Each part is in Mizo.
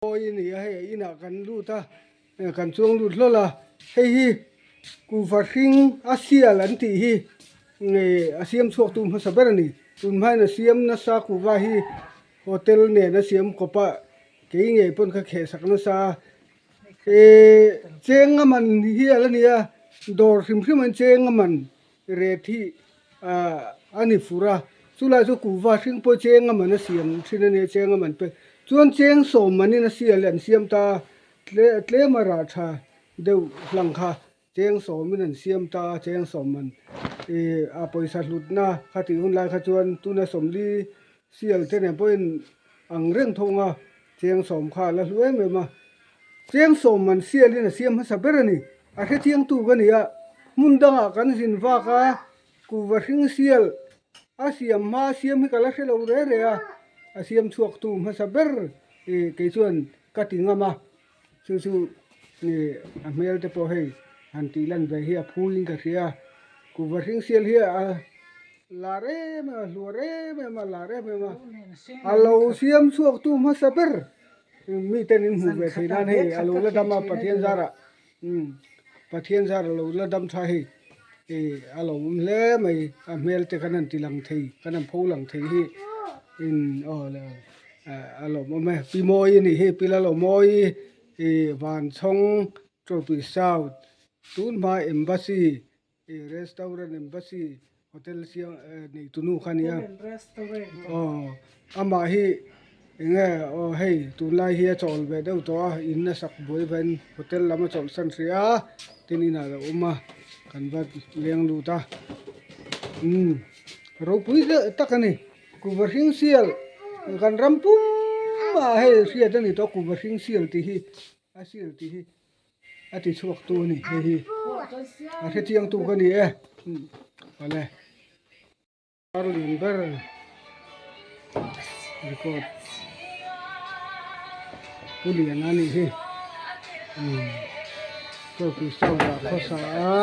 Awi a ni a, hei a inah kan lut a, kan chuang lut hlawl a, hei hi kuhva hring a sial an tih hi a siam chhuak tu hmasa ber a ni. Tun hmain a siam nasa kuhva hi hotel nen a siam kawp a, kei ngei pawn ka kheh sak nasa a, cheng a man hi a la ni a, dawr hrim hrim an cheng a man. Ret hi a ni fur a, chulai chu kuhva hring pawh cheng a man a siam thin a nia, cheng a man pek chuan cheng sawm manin a sial an siam ta a, tlem a rah tha deuh hlang kha cheng sawmin an siam ta a, cheng sawm man ih a pawisa hlutna kha tih hun lai kha chuan tuna sawmli sial te nen pawhin ang reng thawng a, cheng sawm kha a la hlu em em a. Cheng sawm man sialin a siam hmasa ber a ni. A hrechiang tu ka ni a, hmun dangah kan zin vak a, kuhva hring sial a siam hma a siam hi ka la hre lo re re a, a siam chhuak tu hmasa ber ih kei chuan ka ti ngam a, chu chu ih a hmel te pawh hei han tih lan ve hi a phuin ka hria a, kuhva hring sial hi a lar em em a, hluar em em a, lar em em a, a lo siam chhuak tu hmasa ber. Miten in hmuh ve thei nan hei a lo la dam a Pathian zarah umm Pathian zar a lo la dam tha hei ih a lo awm hle mai a hmel te khan an ti lang thei khan an pho lang thei hi in aw le a lawmawm e Pi Mawi a nih hi Pi Lalawmawi ih Vanchhawng Trophy South tun hma Embassy I restaurant embassy hotel siam nei tunu kha nia aw amah hi enge aw hei tunlai hi a chawl ve deuh tawh a in a sak buai vain hotel lam a chawlhsan hrih a tin inah a lo awm a kan va leng lut a umm ropui deuh tak a ni kuhva hring sial kan ram pum ah hei hriat a ni tawh kuhva hring sial tih hi a sial tih hi. A ti chhuak tu a ni hei hi a hrechiang tu ka ni e awle darling ber record pu lian a nih hi umm trophy sound ah khawsa a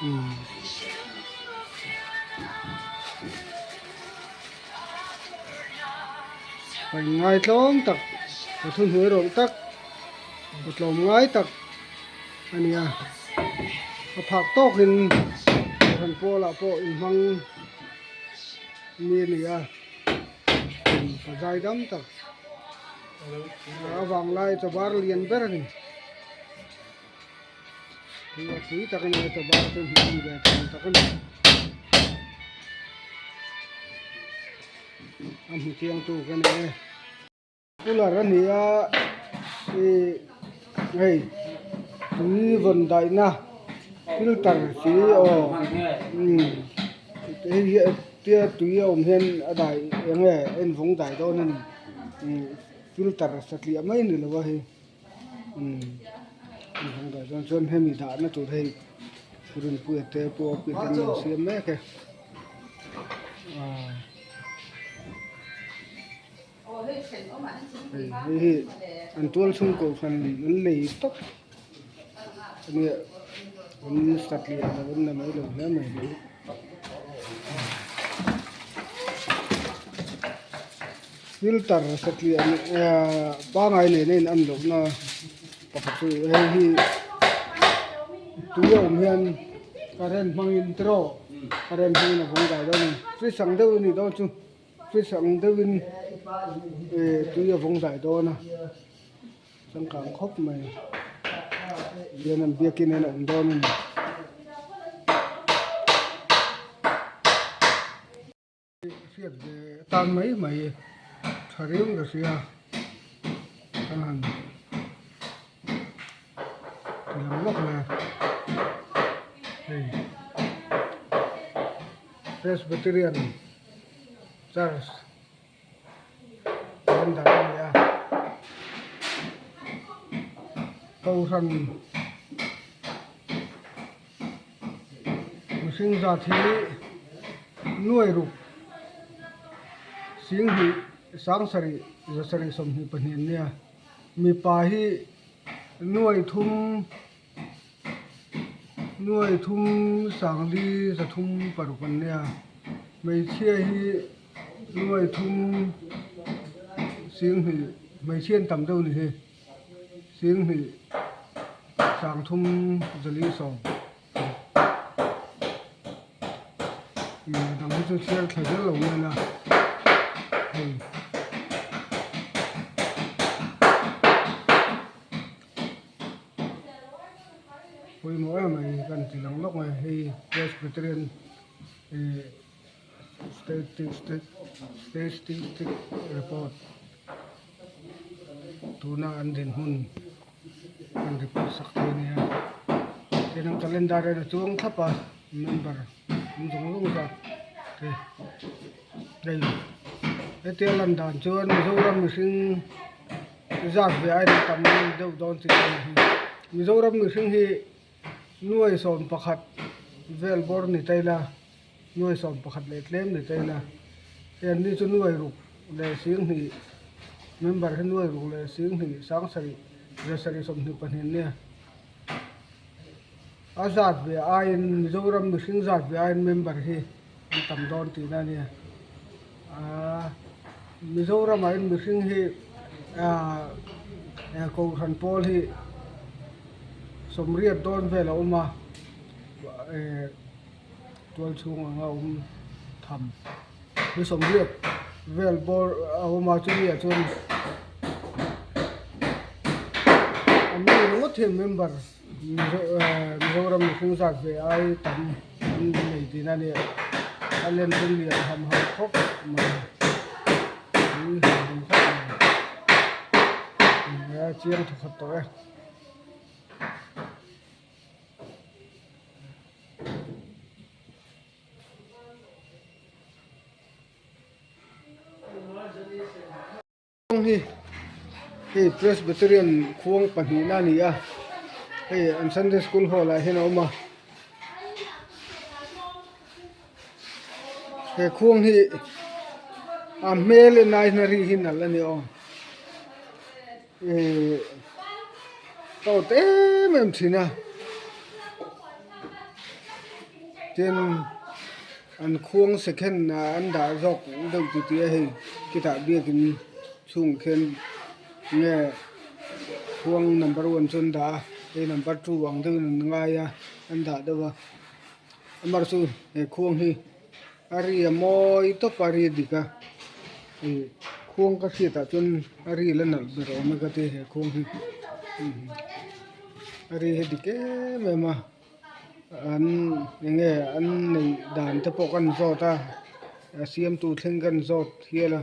umm. Ka inngai tlawm tak ka thuhnuai rawlh tak ka tlawm ngai tak a ni a a phak tawkin kohhran pawlah pawh inhmang mi a ni a ka zai dam tak a vanglai chaw bar lian ber a ni a pui tak a ni a chaw bar chu hmuh ve thei tak a ni. A hmu chiang tu ka ni e cooler a ni a ih hei tui vawn daihna filter chi aw umm hei hi tia tui a awm hian a dai eng nge a invawng dai dawn a ni umm filter satliah mai a ni lo a hei umm invawng dai dawn chuan hemi dahna tur hei rinpuia te pawh a piah te an lo siam mek e. Hei hi an tual chhung kohhran an lei tawp ania an satliah lo an la mai lo hle mai. Filter satliah pangai nena in an lohna pakhat chu hei hi tui a awm hian current hmangin tiraw current hmangin a vawng dai dawn a ni fridge ang deuh a nih dawn chu fridge ang deuhin eh tui a vawng dai dawn a changkang khawp mai tihian an biakin hian a awm dawn a ni. Hriat ve tan mai mai tha riau ka hria kan han ti lang lawk mai a hei Presbyterian Church an dah a ni a Kohhran Mihring zat hi nuai ruk singhnih sangsarih zasarih 22 an nia mipa hi nuai thum nuai thum sangli 306 an nia hmeichhia hi nuai thum Singhnih hmeichhia an tam deuh a ni hi singhnih sangthum zali sawm ih dang hi chu chhiar thla zel lo mai la hei. Pawimawh em mai kan ti lang lawk mai hei Presbyterian ih statistic report tuna an dinhmun an report sak thei a nia tin an calendar en a chuang thlap a member an zawng zawng zat te hei hetia lan dan chuan Mizoram mihring zat ve a in tam deuh dawn chi a ni hi Mizoram mihring hi nuai 11 vel bawr ni ta ila nuai 11 leh tlem ni ta ila hei an ni chu nuai ruk leh 20 member hi nuai ruk leh 20 27 24 an nia a zat ve aiin Mizoram mihring zat ve aiin member hi an tam dawn tihna a nia aaa Mizoramah hian mihring hi aaa kohhran pawl hi 80 dawn vel a awm a ehh tual chhung anga awm tham ni 80 vel bawr a awm a chumi ah chuan an ni ringawt hian member Mizoram mihring zat ve ai tam an nei tihna a ni a len chu lian ham ham khawp mai ui ham ham khawp mai a chiang thawkhat tawh e. Khuang hi hei Presbyterian khuang pahnihna a ni a hei an Sunday school hall ah hian a awm a he khuang hi a hmel en ai hian a ri hi nalh a ni aw ihh ka awt em em thin a tin. An khuang second ah an dah zawk deuh ti tih a hei khitah biakin chhungah khian nge khuang number one chu an dah a hei number two ang deuhin an ngai a an dah deuh a amaherawhchu chu he khuang hi a ri a mawi tawp a ri a dik a ih khuang ka hriat ah chuan a ri la nalh ber awm e ka ti he khuang hi a ri hi dik em em a. An eng nge an neih dan te pawh kan zawt a a siamtu thleng kan zawt hial a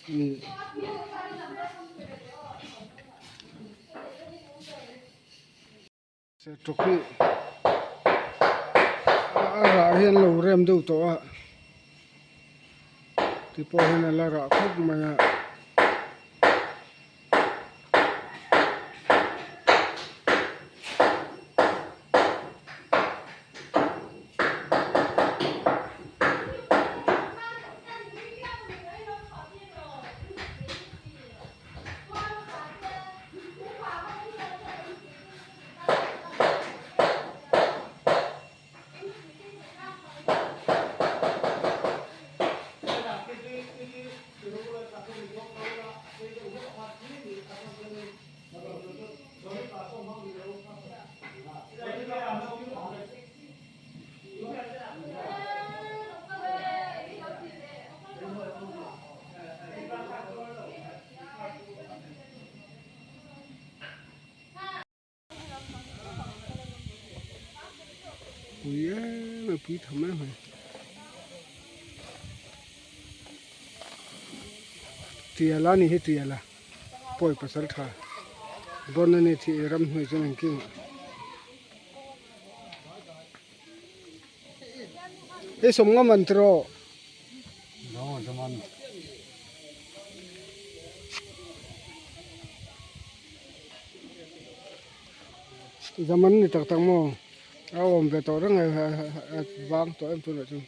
ih sertawk hi a rah hi an lo rem deuh tawh a ti pawh hian a la rah khawp mai a. Pui em em pui tham em em tial a ni hi tial a pawi pasal tha dawn a ni tih ramhnuai chuan engkim ah hei sawmnga man tiraw. Zaman ni tak tak maw a awm ve tawh reng a vang tawh em tunah chuan.